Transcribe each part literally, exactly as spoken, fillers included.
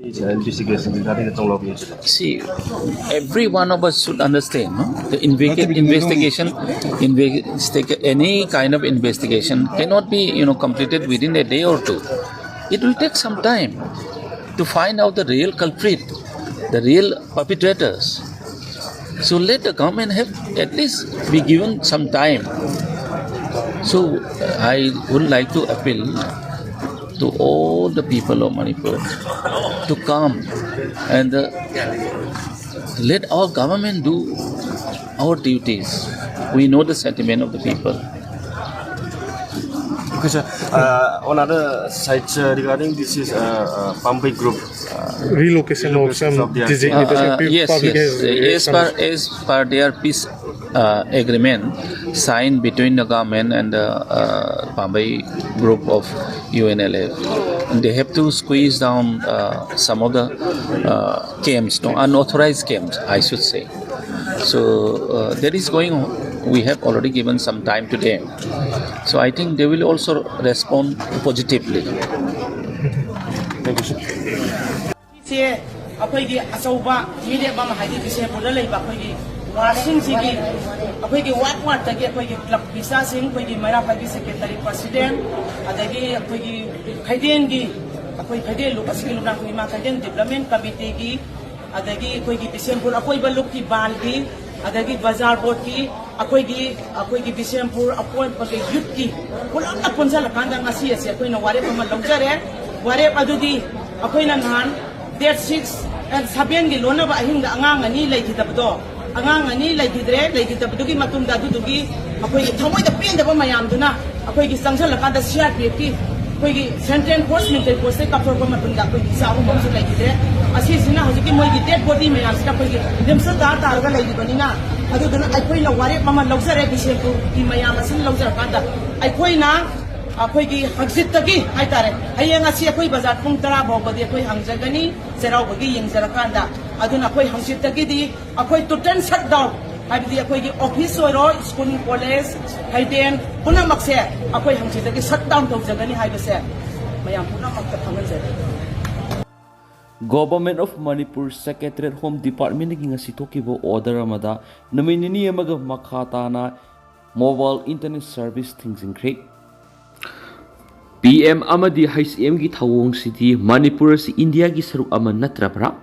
Investigation regarding the Tonglo incident. See, every one of us should understand, no? The inve- investigation, investigation, any kind of investigation cannot be, you know, completed within a day or two. It will take some time to find out the real culprit, the real perpetrators. So let the government have at least be given some time. So I would like to appeal to all the people of Manipur to come and uh, let our government do our duties. We know the sentiment of the people. Okay, sir. Uh, on other side, sir, regarding this is uh, uh, Pambei group. Uh, relocation of some designated uh, uh, yes, public yes. As per, as per their peace uh, agreement signed between the government and the uh, Pambei group of U N L F, and they have to squeeze down uh, some of the uh, camps, no, unauthorized camps, I should say. So uh, that is going on. We have already given some time to them. So I think they will also respond positively. Thank you, sir. ꯁꯦ ꯑꯩꯈꯣꯏꯒꯤ ꯑꯆꯧꯕ ꯃꯤꯔꯦꯞ ꯑꯃ, ꯍꯥꯏꯗꯤ ꯕꯤꯁꯦꯝꯄꯨꯔꯗ ꯂꯩꯕ ꯑꯩꯈꯣꯏꯒꯤ ꯋꯥꯔꯗꯁꯤꯡꯁꯤꯒꯤ, ꯑꯩꯈꯣꯏꯒꯤ ꯋꯥꯔꯗ ꯋꯥꯔꯗꯇꯒꯤ ꯑꯩꯈꯣꯏꯒꯤ ꯀ꯭ꯂꯕꯀꯤ ꯏꯆꯥꯁꯤꯡ, ꯑꯩꯈꯣꯏꯒꯤ ꯃꯩꯔꯥ ꯄꯥꯏꯕꯤ ꯁꯦꯀ꯭ꯔꯦꯇꯔꯤ ꯄ꯭ꯔꯁꯤꯗꯦꯟ, ꯑꯗꯒꯤ ꯑꯩꯈꯣꯏꯒꯤ ꯈꯩꯗꯦꯟꯒꯤ, ꯑꯩꯈꯣꯏ ꯈꯩꯗꯦꯟ ꯂꯨꯞ ꯑꯁꯤꯒꯤ ꯂꯨꯞꯅ ꯑꯩꯈꯣꯏ ꯏꯃꯥ ꯈꯩꯗꯦꯟ ꯗꯤꯕ꯭ꯂꯞꯃꯦꯟ ꯀꯃꯤꯇꯤꯒꯤ, ꯑꯗꯒꯤ ꯑꯩꯈꯣꯏꯒꯤ ꯕꯤꯁꯦꯝꯄꯨꯔ ꯑꯀꯣꯏꯕ ꯂꯨꯞꯀꯤ ꯕꯥꯜꯒꯤ, ꯑꯗꯒꯤ ꯕꯖꯥꯔ ꯕꯣꯔꯗꯀꯤ, ꯑꯩꯈꯣꯏꯒꯤ, ꯑꯩꯈꯣꯏꯒꯤ ꯕꯤꯁꯦꯝꯄꯨꯔ ꯑꯀꯣꯏꯕꯒꯤ ꯌꯨꯠꯀꯤ ꯄꯨꯂꯞꯅ ꯄꯨꯟꯁꯤꯜꯂꯀꯥꯟꯗ ꯉꯁꯤ ꯑꯁꯦ ꯑꯩꯈꯣꯏꯅ ꯋꯥꯔꯦꯞ ꯑꯃ ꯂꯧꯖꯔꯦ꯫ ꯋꯥꯔꯦꯞ ꯑꯗꯨꯗꯤ ꯑꯩꯈꯣꯏꯅ ꯅꯍꯥꯟ date six and seven ꯒꯤ ꯂꯣꯟꯅꯕ ꯑꯍꯤꯡꯗ ꯑꯉꯥꯡ ꯑꯅꯤ ꯂꯩꯈꯤꯗꯕꯗꯣ, ꯑꯉꯥꯡ ꯑꯅꯤ ꯂꯩꯈꯤꯗ꯭ꯔꯦ, ꯂꯩꯈꯤꯗꯕꯗꯨꯒꯤ ꯃꯇꯨꯡꯗ ꯑꯗꯨꯗꯨꯒꯤ ꯑꯩꯈꯣꯏꯒꯤ ꯊꯃꯣꯏꯗ ꯄꯦꯟꯗꯕ ꯃꯌꯥꯝꯗꯨꯅ ꯑꯩꯈꯣꯏꯒꯤ ꯆꯪꯁꯤꯜꯂꯀꯥꯟꯗ C R P F ꯀꯤ ꯑꯩꯈꯣꯏꯒꯤ Central Force Military Force ꯇꯩ ꯀꯥꯞꯊꯣꯔꯛꯄ ꯃꯇꯨꯡꯗ ꯑꯩꯈꯣꯏꯒꯤ ꯏꯆꯥ ꯑꯍꯨꯝ ꯑꯃꯁꯨ ꯂꯩꯈꯤꯗ꯭ꯔꯦ꯫ ꯑꯁꯤꯁꯤꯅ ꯍꯧꯖꯤꯛꯀꯤ ꯃꯣꯏꯒꯤ dead body ꯃꯌꯥꯝꯁꯤꯅ ꯑꯩꯈꯣꯏꯒꯤ ꯔꯤꯝꯁꯇ ꯇꯥꯔ ꯇꯥꯔꯒ ꯂꯩꯔꯤꯕꯅꯤꯅ, ꯑꯗꯨꯗꯨꯅ ꯑꯩꯈꯣꯏꯅ ꯋꯥꯔꯦꯞ ꯑꯃ ꯂꯧꯖꯔꯦ ꯕꯤꯁꯦꯝꯄꯨꯔꯒꯤ ꯃꯌꯥꯝ ꯑꯁꯤꯅ ꯂꯧꯖꯔꯀꯥꯟꯗ, ꯑꯩꯈꯣꯏꯅ ꯑꯩꯈꯣꯏꯒꯤ ꯍꯪꯆꯤꯠꯇꯒꯤ ꯍꯥꯏꯇꯥꯔꯦ, ꯍꯌꯦꯡ ꯑꯁꯤ ꯑꯩꯈꯣꯏ ꯕꯖꯥꯔ ꯄꯨꯡ ꯇꯔꯥ ꯐꯥꯎꯕꯗꯤ ꯑꯩꯈꯣꯏ ꯍꯥꯡꯖꯒꯅꯤ ꯆꯩꯔꯥꯎꯕꯒꯤ ꯌꯦꯡꯖꯔꯀꯥꯟꯗ꯫ ꯑꯗꯨꯅ ꯑꯩꯈꯣꯏ ꯍꯪꯆꯤꯠꯇꯒꯤꯗꯤ ꯑꯩꯈꯣꯏ total shutdown, ꯍꯥꯏꯕꯗꯤ ꯑꯩꯈꯣꯏꯒꯤ office ꯑꯣꯏꯔꯣ, school, college, ꯈꯩꯗꯦꯟ ꯄꯨꯝꯅꯃꯛꯁꯦ ꯑꯩꯈꯣꯏ ꯍꯪꯆꯤꯠꯇꯒꯤ shutdown ꯇꯧꯖꯒꯅꯤ ꯍꯥꯏꯕꯁꯦ ꯃꯌꯥꯝ ꯄꯨꯝꯅꯃꯛꯇ ꯈꯪꯍꯟꯖꯔꯤ꯫ Government of Manipur Secretariat Home Departmentꯗꯒꯤ ꯉꯁꯤ ꯊꯣꯛꯈꯤꯕ order ꯑꯃꯗ ꯅꯨꯃꯤꯠ ꯅꯤꯅꯤ ꯑꯃꯒ ꯃꯈꯥ ꯇꯥꯅ mobile internet service ꯊꯤꯡꯖꯤꯟꯈ꯭ꯔꯦ꯫ ꯄꯤ ꯑꯦꯝ ꯑꯃꯗꯤ ꯍꯩꯆ ꯑꯦꯝꯒꯤ ꯊꯧꯑꯣꯡꯁꯤꯗꯤ ꯃꯅꯤꯄꯨꯔ ꯑꯁꯤ ꯏꯟꯗꯤꯌꯥꯒꯤ ꯁꯔꯨꯛ ꯑꯃ ꯅꯠꯇ꯭ꯔꯕ꯭ꯔꯥ?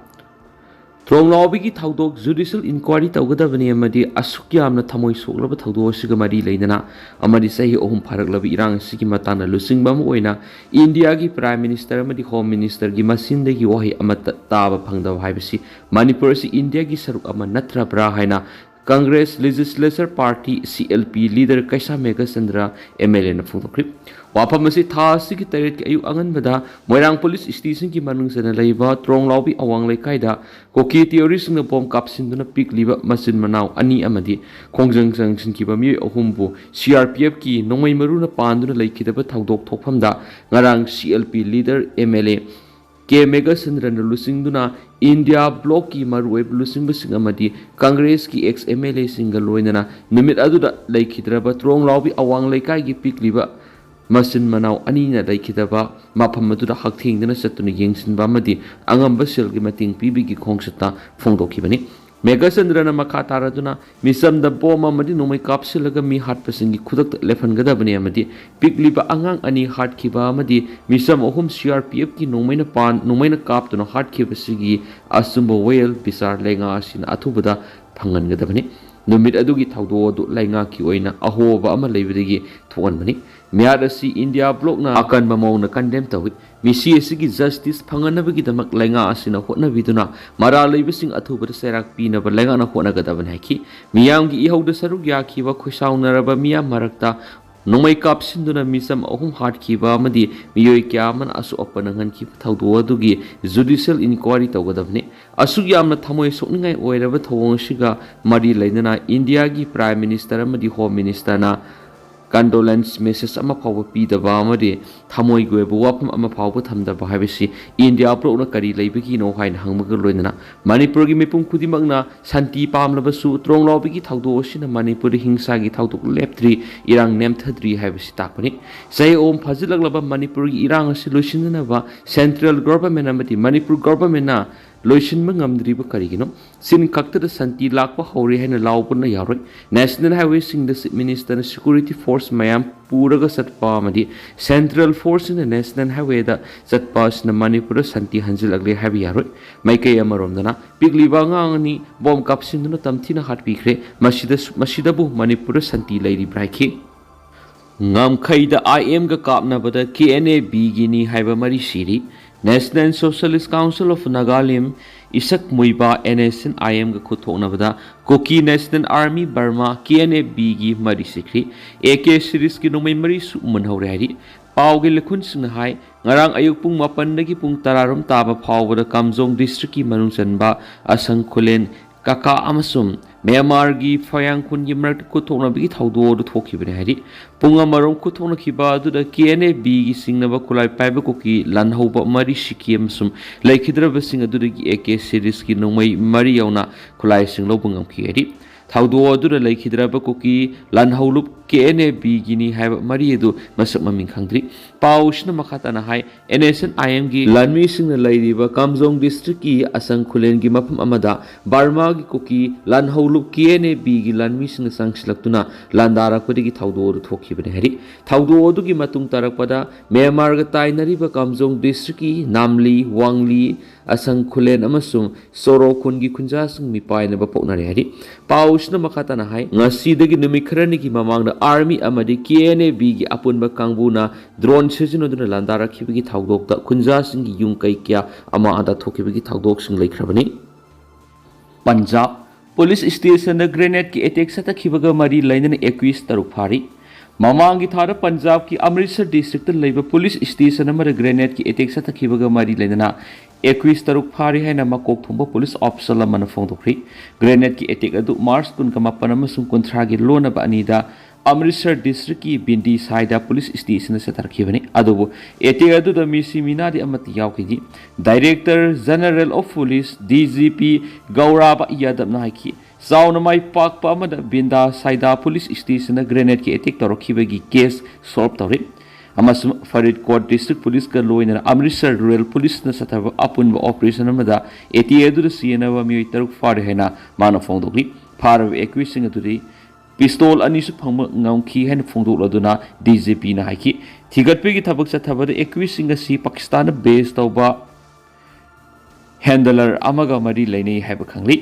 ꯊꯣꯡꯂꯥꯎꯕꯤꯒꯤ ꯊꯧꯗꯣꯛ judicial inquiry ꯇꯧꯒꯗꯕꯅꯤ ꯑꯃꯗꯤ ꯑꯁꯨꯛ ꯌꯥꯝꯅ ꯊꯃꯣꯏ ꯁꯣꯛꯂꯕ ꯊꯧꯗꯣꯛ ꯑꯁꯤꯒ ꯃꯔꯤ ꯂꯩꯅꯅ ꯑꯃꯗꯤ ꯆꯍꯤ ꯑꯍꯨꯝ ꯐꯥꯔꯛꯂꯕ ꯏꯔꯥꯡ ꯑꯁꯤꯒꯤ ꯃꯇꯥꯡꯗ ꯂꯨꯆꯤꯡꯕ ꯑꯃ ꯑꯣꯏꯅ ꯏꯟꯗꯤꯌꯥꯒꯤ Prime Minister ꯑꯃꯗꯤ Home Ministerꯒꯤ ꯃꯆꯤꯟꯗꯒꯤ ꯋꯥꯍꯩ ꯑꯃꯠꯇ ꯇꯥꯕ ꯐꯪꯗꯕ ꯍꯥꯏꯕꯁꯤ ꯃꯅꯤꯄꯨꯔ ꯑꯁꯤ ꯏꯟꯗꯤꯌꯥꯒꯤ ꯁꯔꯨꯛ ꯑꯃ ꯅꯠꯇ꯭ꯔꯕ꯭ꯔꯥ ꯍꯥꯏꯅ Congress Legislature Party, C L P, leader ꯀꯩꯁꯥꯝ ꯃꯦꯘꯆꯟꯗ꯭ꯔ M L Aꯅ ꯐꯣꯡꯗꯣꯛꯈ꯭ꯔꯤ꯫ ꯋꯥꯐꯝ ꯑꯁꯤ ꯊꯥ ꯑꯁꯤꯒꯤ ꯇꯔꯦꯠꯀꯤ ꯑꯌꯨꯛ ꯑꯉꯟꯕꯗ ꯃꯣꯏꯔꯥꯡ police stationꯒꯤ ꯃꯅꯨꯡ ꯆꯟꯅ ꯂꯩꯕ ꯇ꯭ꯔꯣꯡꯂꯥꯎꯕꯤ ꯑꯋꯥꯡ ꯂꯩꯀꯥꯏꯗ ꯀꯨꯀꯤ terroristꯁꯤꯡꯅ bomb ꯀꯥꯞꯁꯤꯟꯗꯨꯅ ꯄꯤꯛꯂꯤꯕ ꯃꯆꯤꯟ ꯃꯅꯥꯎ ꯑꯅꯤ ꯑꯃꯗꯤ ꯈꯣꯡꯖꯪ ꯆꯪꯁꯤꯟꯈꯤꯕ ꯃꯤꯑꯣꯏ ꯑꯍꯨꯝꯕꯨ C R P Fꯀꯤ ꯅꯣꯡꯃꯩ ꯃꯔꯨꯅ ꯄꯥꯟꯗꯨꯅ ꯂꯩꯈꯤꯗꯕ ꯊꯧꯗꯣꯛ ꯊꯣꯛꯐꯝꯗ ꯉꯔꯥꯡ C L P leader M L A ꯀꯦ ꯃꯦꯘꯆꯟꯗ꯭ꯔꯅ ꯂꯨꯆꯤꯡꯗꯨꯅ ꯏꯟꯗꯤꯌꯥ blockꯀꯤ ꯃꯔꯨꯑꯣꯏꯕ ꯂꯨꯆꯤꯡꯕꯁꯤꯡ ꯑꯃꯗꯤ Congressꯀꯤ ex M L Aꯁꯤꯡꯒ ꯂꯣꯏꯅꯅ ꯅꯨꯃꯤꯠ ꯑꯗꯨꯗ ꯂꯩꯈꯤꯗ꯭ꯔꯕ ꯇ꯭ꯔꯣꯡꯂꯥꯎꯕꯤ ꯑꯋꯥꯡ ꯂꯩꯀꯥꯏꯒꯤ ꯄꯤꯛꯂꯤꯕ ꯃꯆꯤꯟ ꯃꯅꯥꯎ ꯑꯅꯤꯅ ꯂꯩꯈꯤꯗꯕ ꯃꯐꯝ ꯑꯗꯨꯗ ꯍꯛꯊꯦꯡꯗꯅ ꯆꯠꯇꯨꯅ ꯌꯦꯡꯁꯤꯟꯕ ꯑꯃꯗꯤ ꯑꯉꯝꯕ ꯁꯦꯜꯒꯤ ꯃꯇꯦꯡ ꯄꯤꯕꯒꯤ ꯈꯣꯡꯆꯠꯇ ꯐꯣꯡꯗꯣꯛꯈꯤꯕꯅꯤ꯫ ꯃꯦꯘꯆꯟꯗ꯭ꯔꯅ ꯃꯈꯥ ꯇꯥꯔꯗꯨꯅ ꯃꯤꯆꯝꯗ bomb ꯑꯃꯗꯤ ꯅꯣꯡꯃꯩ ꯀꯥꯞꯁꯤꯜꯂꯒ ꯃꯤ ꯍꯥꯠꯄꯁꯤꯡꯒꯤ ꯈꯨꯗꯛꯇ ꯂꯦꯞꯍꯟꯒꯗꯕꯅꯤ ꯑꯃꯗꯤ ꯄꯤꯛꯂꯤꯕ ꯑꯉꯥꯡ ꯑꯅꯤ ꯍꯥꯠꯈꯤꯕ ꯑꯃꯗꯤ ꯃꯤꯆꯝ ꯑꯍꯨꯝ C R P Fꯀꯤ ꯅꯣꯡꯃꯩꯅ ꯄꯥꯟ-, ꯅꯣꯡꯃꯩꯅ ꯀꯥꯞꯇꯨꯅ ꯍꯥꯠꯈꯤꯕꯁꯤꯒꯤ ꯑꯆꯨꯝꯕ ꯋꯥꯌꯦꯜ ꯕꯤꯆꯥꯔ ꯂꯩꯉꯥꯛ ꯑꯁꯤꯅ ꯑꯊꯨꯕꯗ ꯐꯪꯍꯟꯒꯗꯕꯅꯤ꯫ ꯅꯨꯃꯤꯠ ꯑꯗꯨꯒꯤ ꯊꯧꯗꯣꯛ ꯑꯗꯨ ꯂꯩꯉꯥꯛꯀꯤ ꯑꯣꯏꯅ ꯑꯍꯣꯕ ꯑꯃ ꯂꯩꯕꯗꯒꯤ ꯊꯣꯛꯍꯟꯕꯅꯤ꯫ ꯃꯤꯍꯥꯠ ꯑꯁꯤ ꯏꯟꯗꯤꯌꯥ blockꯅ ꯑꯀꯟꯕ ꯃꯑꯣꯡꯗ condemn ꯇꯧꯏ꯫ ꯃꯤꯁꯤ ꯑꯁꯤꯒꯤ justice ꯐꯪꯍꯟꯅꯕꯒꯤꯗꯃꯛ ꯂꯩꯉꯥꯛ ꯑꯁꯤꯅ ꯍꯣꯠꯅꯕꯤꯗꯨꯅ ꯃꯔꯥꯜ ꯂꯩꯕꯁꯤꯡ ꯑꯊꯨꯕꯗ ꯆꯩꯔꯥꯛ ꯄꯤꯅꯕ ꯂꯩꯉꯥꯛꯅ ꯍꯣꯠꯅꯒꯗꯕꯅꯤ ꯍꯥꯏꯈꯤ꯫ ꯃꯤꯌꯥꯝꯒꯤ ꯏꯍꯧꯗ ꯁꯔꯨꯛ ꯌꯥꯈꯤꯕ ꯈꯣꯏꯁꯥꯎꯅꯔꯕ ꯃꯤꯌꯥꯝ ꯃꯔꯛꯇ ꯅꯣꯡꯃꯩ ꯀꯥꯞꯁꯤꯟꯗꯨꯅ ꯃꯤꯆꯝ ꯑꯍꯨꯝ ꯍꯥꯠꯈꯤꯕ ꯑꯃꯗꯤ ꯃꯤꯑꯣꯏ ꯀꯌꯥ ꯑꯃꯅ ꯑꯁꯣꯛ ꯑꯄꯟ ꯅꯪꯍꯟꯈꯤꯕ ꯊꯧꯗꯣꯛ ꯑꯗꯨꯒꯤ judicial inquiry ꯇꯧꯒꯗꯕꯅꯤ꯫ ꯑꯁꯨꯛ ꯌꯥꯝꯅ ꯊꯃꯣꯏ ꯁꯣꯛꯅꯤꯡꯉꯥꯏ ꯑꯣꯏꯔꯕ ꯊꯧꯑꯣꯡ ꯑꯁꯤꯒ ꯃꯔꯤ ꯂꯩꯅꯅ ꯏꯟꯗꯤꯌꯥꯒꯤ Prime Minister ꯑꯃꯗꯤ Home Ministerꯅ condolence message ꯑꯃ ꯐꯥꯎꯕ ꯄꯤꯗꯕ ꯑꯃꯗꯤ ꯊꯃꯣꯏꯒꯤ ꯑꯣꯏꯕ ꯋꯥꯐꯝ ꯑꯃ ꯐꯥꯎꯕ ꯊꯝꯗꯕ ꯍꯥꯏꯕꯁꯤ ꯏꯟꯗꯤꯌꯥ ꯄꯨꯂꯞꯅ ꯀꯔꯤ ꯂꯩꯕꯒꯤꯅꯣ ꯍꯥꯏꯅ ꯍꯪꯕꯒ ꯂꯣꯏꯅꯅ ꯃꯅꯤꯄꯨꯔꯒꯤ ꯃꯤꯄꯨꯝ ꯈꯨꯗꯤꯡꯃꯛꯅ ꯁꯥꯟꯇꯤ ꯄꯥꯝꯂꯕꯁꯨ ꯇ꯭ꯔꯣꯡꯂꯥꯎꯕꯤꯒꯤ ꯊꯧꯗꯣꯛ ꯑꯁꯤꯅ ꯃꯅꯤꯄꯨꯔꯗ ꯍꯤꯡꯁꯥꯒꯤ ꯊꯧꯗꯣꯛ ꯂꯦꯞꯇ꯭ꯔꯤ, ꯏꯔꯥꯡ ꯅꯦꯝꯊꯗ꯭ꯔꯤ ꯍꯥꯏꯕꯁꯤ ꯇꯥꯛꯄꯅꯤ꯫ ꯆꯍꯤ ꯑꯍꯨꯝ ꯐꯥꯖꯤꯜꯂꯛꯂꯕ ꯃꯅꯤꯄꯨꯔꯒꯤ ꯏꯔꯥꯡ ꯑꯁꯤ ꯂꯣꯏꯁꯤꯟꯅꯅꯕ central government ꯑꯃꯗꯤ ꯃꯅꯤꯄꯨꯔ governmentꯅ ꯂꯣꯏꯁꯤꯟꯕ ꯉꯝꯗ꯭ꯔꯤꯕ ꯀꯔꯤꯒꯤꯅꯣ? ꯆꯤꯟ ꯈꯛꯇꯗ ꯁꯥꯟꯇꯤ ꯂꯥꯛꯄ ꯍꯧꯔꯦ ꯍꯥꯏꯅ ꯂꯥꯎꯕꯅ ꯌꯥꯔꯣꯏ꯫ National highwayꯁꯤꯡꯗ Chief Ministerꯅ security force ꯃꯌꯥꯝ ꯄꯨꯔꯒ ꯆꯠꯄ ꯑꯃꯗꯤ central forceꯁꯤꯡꯅ National highwayꯗ ꯆꯠꯄ ꯑꯁꯤꯅ ꯃꯅꯤꯄꯨꯔꯗ ꯁꯥꯟꯇꯤ ꯍꯟꯖꯤꯜꯂꯛꯂꯦ ꯍꯥꯏꯕ ꯌꯥꯔꯣꯏ꯫ ꯃꯥꯏꯀꯩ ꯑꯃꯔꯣꯝꯗꯅ ꯄꯤꯛꯂꯤꯕ ꯑꯉꯥꯡ ꯑꯅꯤ ꯕꯣꯝ ꯀꯥꯞꯁꯤꯟꯗꯨꯅ ꯇꯝꯊꯤꯅ ꯍꯥꯠꯄꯤꯈ꯭ꯔꯦ꯫ ꯃꯁꯤꯗ, ꯃꯁꯤꯗꯕꯨ ꯃꯅꯤꯄꯨꯔꯗ ꯁꯥꯟꯇꯤ ꯂꯩꯔꯤꯕ꯭ꯔꯥ ꯍꯥꯏꯈꯤ꯫ ꯉꯝꯈꯩꯗ IMꯒ ꯀꯥꯞꯅꯕꯗ KNABꯒꯤꯅꯤ ꯍꯥꯏꯕ ꯃꯔꯤ ꯁꯤꯔꯤ꯫ National Socialist Council of Nagalim, ꯏꯁꯛ ꯃꯨꯏꯕ NSCN-IMꯒ ꯈꯨꯠꯊꯣꯛꯅꯕꯗ Kuki National Army Burma, KNABꯒꯤ ꯃꯔꯤ ꯁꯤꯈ꯭ꯔꯤ꯫ AK seriesꯀꯤ ꯅꯣꯡꯃꯩ ꯃꯔꯤꯁꯨ ꯃꯨꯟꯍꯧꯔꯦ ꯍꯥꯏꯔꯤ꯫ ꯄꯥꯎꯒꯤ ꯂꯤꯈꯨꯟꯁꯤꯡꯅ ꯍꯥꯏ, ꯉꯔꯥꯡ ꯑꯌꯨꯛ ꯄꯨꯡ ꯃꯥꯄꯟꯗꯒꯤ ꯄꯨꯡ ꯇꯔꯥꯔꯣꯝ ꯇꯥꯕ ꯐꯥꯎꯕꯗ ꯀꯥꯝꯖꯣꯡ districtꯀꯤ ꯃꯅꯨꯡ ꯆꯟꯕ ꯑꯁꯪ ꯈꯨꯂꯦꯟ ꯀꯀꯥ ꯑꯃꯁꯨꯡ ꯃ꯭ꯌꯥꯟꯃꯥꯔꯒꯤ ꯐꯌꯥꯡ ꯈꯨꯟꯒꯤ ꯃꯔꯛꯇ ꯈꯨꯠꯊꯣꯛꯅꯕꯒꯤ ꯊꯧꯗꯣꯛ ꯑꯗꯨ ꯊꯣꯛꯈꯤꯕꯅꯤ ꯍꯥꯏꯔꯤ꯫ ꯄꯨꯡ ꯑꯃꯔꯣꯝ ꯈꯨꯠꯊꯣꯛꯅꯈꯤꯕ ꯑꯗꯨꯗ KNABꯒꯤ ꯆꯤꯡꯅꯕ ꯈꯨꯠꯂꯥꯏ ꯄꯥꯏꯕ ꯀꯨꯀꯤ ꯂꯥꯟꯍꯧꯕ ꯃꯔꯤ ꯁꯤꯈꯤ ꯑꯃꯁꯨꯡ ꯂꯩꯈꯤꯗ꯭ꯔꯕꯁꯤꯡ ꯑꯗꯨꯗꯒꯤ AK seriesꯀꯤ ꯅꯣꯡꯃꯩ ꯃꯔꯤ ꯌꯥꯎꯅ ꯈꯨꯠꯂꯥꯏꯁꯤꯡ ꯂꯧꯕ ꯉꯝꯈꯤ ꯍꯥꯏꯔꯤ꯫ ꯊꯧꯗꯣꯛ ꯑꯗꯨꯗ ꯂꯩꯈꯤꯗ꯭ꯔꯕ ꯀꯨꯀꯤ ꯂꯥꯟꯍꯧꯂꯨꯞ KNABꯒꯤꯅꯤ ꯍꯥꯏꯕ ꯃꯔꯤ ꯑꯗꯨ ꯃꯁꯛ ꯃꯃꯤꯡ ꯈꯪꯗ꯭ꯔꯤ꯫ ꯄꯥꯎꯁꯤꯅ ꯃꯈꯥ ꯇꯥꯅ ꯍꯥꯏ, NSCN-IMꯒꯤ ꯂꯥꯟꯃꯤꯁꯤꯡꯅ ꯂꯩꯔꯤꯕ ꯀꯥꯝꯖꯣꯡ districtꯀꯤ ꯑꯁꯪ ꯈꯨꯂꯦꯟꯒꯤ ꯃꯐꯝ ꯑꯃꯗ ꯕꯔꯃꯥꯒꯤ ꯀꯨꯀꯤ ꯂꯥꯟꯍꯧꯂꯨꯞ KNABꯒꯤ ꯂꯥꯟꯃꯤꯁꯤꯡꯅ ꯆꯪꯁꯤꯜꯂꯛꯇꯨꯅ ꯂꯥꯟꯗꯥꯔꯛꯄꯗꯒꯤ ꯊꯧꯗꯣꯛ ꯑꯗꯨ ꯊꯣꯛꯈꯤꯕꯅꯤ ꯍꯥꯏꯔꯤ꯫ ꯊꯧꯗꯣꯛ ꯑꯗꯨꯒꯤ ꯃꯇꯨꯡ ꯇꯥꯔꯛꯄꯗ ꯃ꯭ꯌꯥꯟꯃꯥꯔꯒ ꯇꯥꯏꯅꯔꯤꯕ ꯀꯥꯝꯖꯣꯡ districtꯀꯤ ꯅꯥꯝꯂꯤ, ꯋꯥꯡꯂꯤ, ꯑꯁꯪ ꯈꯨꯂꯦꯟ ꯑꯃꯁꯨꯡ ꯁꯣꯔꯣ ꯈꯨꯟꯒꯤ ꯈꯨꯟꯖꯥꯁꯤꯡ ꯃꯤꯄꯥꯏꯅꯕ ꯄꯣꯛꯅꯔꯦ ꯍꯥꯏꯔꯤ꯫ ꯄꯥꯎꯁꯤꯅ ꯃꯈꯥ ꯇꯥꯅ ꯍꯥꯏ, ꯉꯁꯤꯗꯒꯤ ꯅꯨꯃꯤꯠ ꯈꯔꯅꯤꯒꯤ ꯃꯃꯥꯡꯗ Army ꯑꯃꯗꯤ KNABꯒꯤ ꯑꯄꯨꯟꯕ ꯀꯥꯡꯕꯨꯅ drone ꯁꯤꯖꯤꯟꯅꯗꯨꯅ ꯂꯥꯟꯗꯥꯔꯛꯈꯤꯕꯒꯤ ꯊꯧꯗꯣꯛꯇ ꯈꯨꯟꯖꯥꯁꯤꯡꯒꯤ ꯌꯨꯝ ꯀꯩ ꯀꯌꯥ ꯑꯃꯥꯡ ꯑꯇꯥ ꯊꯣꯛꯈꯤꯕꯒꯤ ꯊꯧꯗꯣꯛꯁꯤꯡ ꯂꯩꯈ꯭ꯔꯕꯅꯤ꯫ ꯄꯟꯖꯥꯕ, police stationꯗ grenadeꯀꯤ attack ꯆꯠꯊꯈꯤꯕꯒ ꯃꯔꯤ ꯂꯩꯅꯅ accused ꯇꯔꯨꯛ ꯐꯥꯔꯤ꯫ ꯃꯃꯥꯡꯒꯤ ꯊꯥꯗ ꯄꯟꯖꯥꯕꯀꯤ ꯑꯃ꯭ꯔꯤꯠꯁꯔ districtꯇ ꯂꯩꯕ police station ꯑꯃꯗ grenadeꯀꯤ attack ꯆꯠꯊꯈꯤꯕꯒ ꯃꯔꯤ ꯂꯩꯅꯅ accused ꯇꯔꯨꯛ ꯐꯥꯔꯤ ꯍꯥꯏꯅ ꯃꯀꯣꯛ ꯊꯣꯡꯕ police officer ꯑꯃꯅ ꯐꯣꯡꯗꯣꯛꯈ꯭ꯔꯤ꯫ Grenadeꯀꯤ attack ꯑꯗꯨ March ꯀꯨꯟꯒ ꯃꯥꯄꯟ ꯑꯃꯁꯨꯡ ꯀꯨꯟꯊ꯭ꯔꯥꯒꯤ ꯂꯣꯟꯅꯕ ꯑꯅꯤꯗ ꯑꯃ꯭ꯔꯤꯠꯁꯔ ꯗꯤꯁꯇ꯭ꯔꯤꯛꯀꯤ ꯕꯤꯟꯗꯤ ꯁꯥꯏꯗ ꯄꯨꯂꯤꯁ ꯁ꯭ꯇꯦꯁꯟꯗ ꯆꯠꯊꯔꯛꯈꯤꯕꯅꯤ꯫ ꯑꯗꯨꯕꯨ ꯑꯦꯇꯦꯛ ꯑꯗꯨꯗ ꯃꯤꯁꯤ ꯃꯤꯅꯥꯗꯤ ꯑꯃꯠꯇ ꯌꯥꯎꯈꯤꯗꯦ꯫ Director general of police, D G P, Gaurav ꯌꯥꯗꯕꯅ ꯍꯥꯏꯈꯤ, ꯆꯥꯎꯅ ꯃꯥꯏ ꯄꯥꯛꯄ ꯑꯃꯗ ꯕꯤꯟꯗꯥ ꯁꯥꯏꯗꯥ ꯄꯨꯂꯤꯁ ꯁ꯭ꯇꯦꯁꯟꯗ ꯒ꯭ꯔꯦꯅꯦꯗꯀꯤ ꯑꯦꯇꯦꯛ ꯇꯧꯔꯛꯈꯤꯕꯒꯤ ꯀꯦꯁ ꯁꯣꯜꯕ ꯇꯧꯔꯦ꯫ ꯑꯃꯁꯨꯡ ꯐꯔꯤꯗꯀꯣꯠ ꯗꯤꯁꯇ꯭ꯔꯤꯛ ꯄꯨꯂꯤꯁꯀ ꯂꯣꯏꯅꯅ ꯑꯃ꯭ꯔꯤꯠꯁꯔ ꯔꯨꯔꯦꯜ ꯄꯨꯂꯤꯁꯅ ꯆꯠꯊꯕ ꯑꯄꯨꯟꯕ ꯑꯣꯄꯔꯦꯁꯟ ꯑꯃꯗ ꯑꯦꯇꯦꯛ ꯑꯗꯨꯗ ꯁꯤꯖꯤꯟꯅꯕ ꯃꯤꯑꯣꯏ ꯇꯔꯨꯛ ꯐꯥꯔꯦ ꯍꯥꯏꯅ ꯃꯥꯅ ꯐꯣꯡꯗꯣꯛꯂꯤ꯫ ꯐꯥꯔꯕ ꯑꯦꯀ꯭ꯌꯨꯁꯁꯤꯡ ꯑꯗꯨꯗꯤ ꯄꯤꯁꯇꯣꯜ ꯑꯅꯤꯁꯨ ꯐꯪꯕ ꯉꯝꯈꯤ ꯍꯥꯏꯅ ꯐꯣꯡꯗꯣꯛꯂꯗꯨꯅ ꯗꯤ ꯖꯤ ꯄꯤꯅ ꯍꯥꯏꯈꯤ꯫ ꯊꯤꯒꯠꯄꯒꯤ ꯊꯕꯛ ꯆꯠꯊꯕꯗ ꯑꯦꯀ꯭ꯌꯨꯁꯁꯤꯡ ꯑꯁꯤ ꯄꯥꯀꯤꯁꯇꯥꯟꯗ ꯕꯦꯖ ꯇꯧꯕ ꯍꯦꯟꯗꯂꯔ ꯑꯃꯒ ꯃꯔꯤ ꯂꯩꯅꯩ ꯍꯥꯏꯕ ꯈꯪꯂꯤ꯫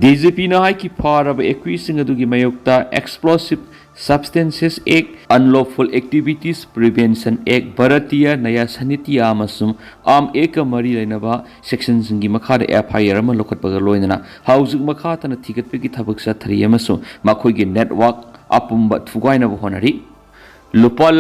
ꯗꯤ ꯖꯤ ꯄꯤꯅ ꯍꯥꯏꯈꯤ, ꯐꯥꯔꯕ ꯑꯦꯀ꯭ꯌꯨꯁꯁꯤꯡ ꯑꯗꯨꯒꯤ ꯃꯥꯌꯣꯛꯇ Explosive Substances Act, Unlawful Activities Prevention Act, Bharatiya ꯅꯌꯥ ꯁꯥꯍꯤꯇ꯭ꯌ ꯑꯃꯁꯨꯡ ꯑꯥꯔꯝ ꯑꯦꯛꯀ ꯃꯔꯤ ꯂꯩꯅꯕ ꯁꯦꯛꯁꯟꯁꯤꯡꯒꯤ ꯃꯈꯥꯗ ꯑꯦꯐ ꯑꯥꯏ ꯑꯥꯔ ꯑꯃ ꯂꯧꯈꯠꯄꯒ ꯂꯣꯏꯅꯅ ꯍꯧꯖꯤꯛ ꯃꯈꯥ ꯇꯥꯅ ꯊꯤꯒꯠꯄꯒꯤ ꯊꯕꯛ ꯆꯠꯊꯔꯤ ꯑꯃꯁꯨꯡ ꯃꯈꯣꯏꯒꯤ ꯅꯦꯠꯋꯥꯔꯛ ꯑꯄꯨꯝꯕ ꯊꯨꯒꯥꯏꯅꯕ ꯍꯣꯠꯅꯔꯤ꯫ ꯂꯨꯄꯥ